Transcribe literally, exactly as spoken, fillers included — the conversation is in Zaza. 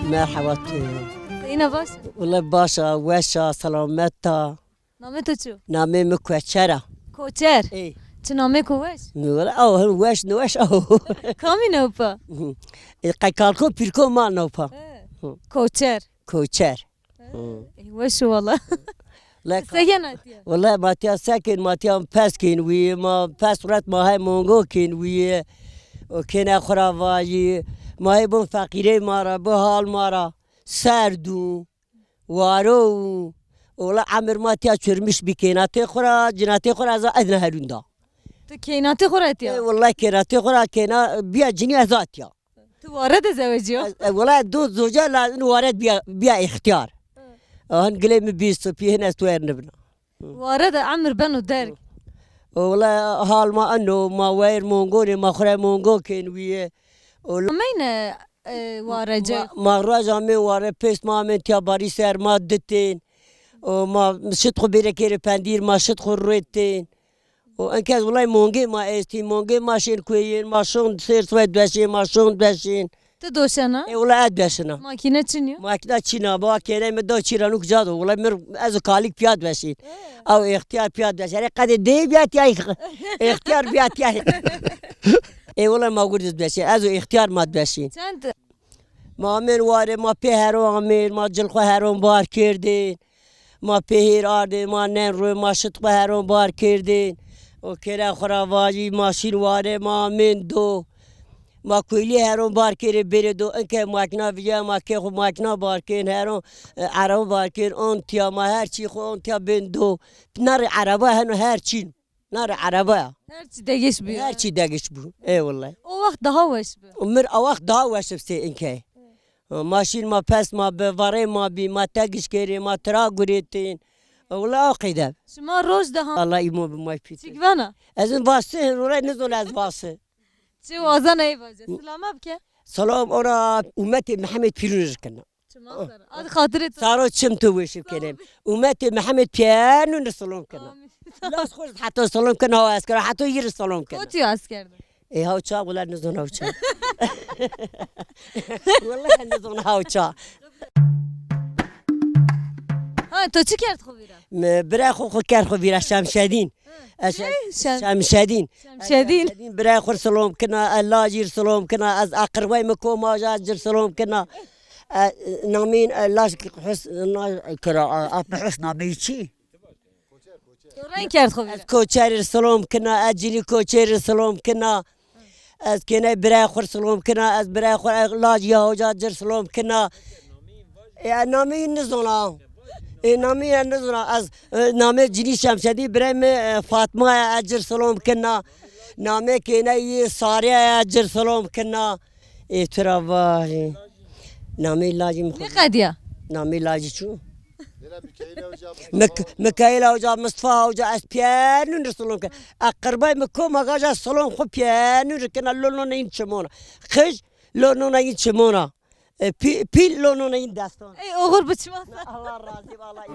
Merheba tu. Seyna baş a? Wele baş a, weş a, selamet a. Namê to çi yo? Namê mi Koçer a. Koçer? Ê. Çi namê ko weş? Mi wele aw, hin weş, niweş aw. Kamî newpa? Ê, qekalko pîrko ma newpa. He. Koçer. Koçer. Hı. Ê, weş o wala. Le se gena tiya? Wele ma tiya se kên, ma tiya pes kên wî, ma pes ret ma hay mongo kên wî. O kêne xwu ra vajî. Ma hê bon feqîrê ma ra, bu hal ma ra. Serd û, waro û. Wele emir ma tiya çurmiş bî kênatê xwu ra, cinatê xwu ra ez a edna herûn da. Tu kênatê xwu ra tiya? Ê, wele kênatê xwu ra kêna bîya cinî ez a tiya. Tu ware de zewecîya? Ez, e, wele do zoca la in ware biya, biya îxtîyar. Hı. Ahan gilê mi bîst pî hin ez tu er nibina. Ware de emir beno derg. O wele hal ma eno, ma wayir mongonê, ma xure mongo kên wîye. O la- Meyne, e, ware ce. Ma, ma rueca mê ware pêst ma amên tiya barî ser ma ditên. O ma şit xu bêre kêrê pendîr, ma şit xu ruetên. O enkez wulay mongê ma estî, mongê ma şên kueyên, ma şon sêr sibay dweşên, ma şon dweşên. Ti doşena? E wulay ez dweşina. Makîne çin yo? Makîna çin a, ba kêrey mi do çî ra nuk ca do. Wulay mir ez û kalîk piya dweşên. E. Ew îxtîyar piya dweşên. Erê qedê dê biya tiya, îxtîyar biya tiya. E wulay ma gurdiz dweşên. Ez û îxtîyar ma dweşên. Çend Ma amên ware, ma pê heron amên, ma cil xwu heron bar kerdên. Ma pê hêr ardên, ma nen rû, ma şit xwu heron bar kerdên. O kêre xwu ra vajî, ma şîn ware, ma amên do. Ma kuylî heron bar kêrê bêrê do. Inke makîna vijya, ma kê xwu makîna bar kên, heron, e, ereba bar kên, on tiya, ma her çî xwu on tiya bên do. Narê ereba heno her çîn. Na ra ereba ya. Her çî degiş bî. Her çî degiş bû. Ê wulay. O wext daha weş bi. Mir a wext daha weş bi sê inkey. Ma şîn ma pes ma bi, varê ma bî, ma tegiş kerê, ma tira gurêtin. Wulay o qeyde. Şima roj daha. Allah îmo bi may pît. Çik vana? Ez in vasi hin rore nizon ez vasi. Çi wazan ey vaje. Silama bike. Salam ora umetê Mihemed Pîrûn rikina. Çima sar. Ad xatirê to. Saro çim tu weşî kenem. Umetê Mihemed pîyenûn silom kena. Amîn. Las xo heta silom kena, ha esker, heta yir silom kena. Kotî esker de? E, hawça, wala nizon hawça. Wala nizon hawça. Ha, to çi kerd xo vîra? Mi bira xo xo kerd xo vîra Şemşedîn. Hı. Ez Şem-, Şem-, Şemşedîn. Şemşedîn. Ez Şemşedîn, birayê xo silom kina, ez lajîr silom kina, ez aqirvay mi koma ja cir silom kina. E, namîn, e, laj Hus-, na, kira, a, a, Hus namî çi? To reng kerd xo vîra. Ez koçerî silom kina, ez cinî koçerî silom kina. Ez kêney birayê xwu silom kina, ez birayê xwu, ez laj ya hoca cir silom kina. E, namê yî nizona. E, namê yî nizona. Ez, e, namê cinî Şemşedî, birayê mi, e, Fatma ya, ez cir silom kina. Namê kêney yî Sariye ya, ez cir silom kina. E, tu ra vajî. Namê lajî mi xwu. Ne qediya? Namê lajî çu? Mik-, Mikaîl Hoca, Mustafa Hoca, ez pîyenûn ri silom kin. Ez qirbay mi koma gaja silom xwu pîyenûn ri kina, lo nona yîn çimona. Qij, lo nona yîn çimona. E, pî-, pîl lo nona yîn deston. Ey oxir bi çima ser. Allah razî bi, Allah î-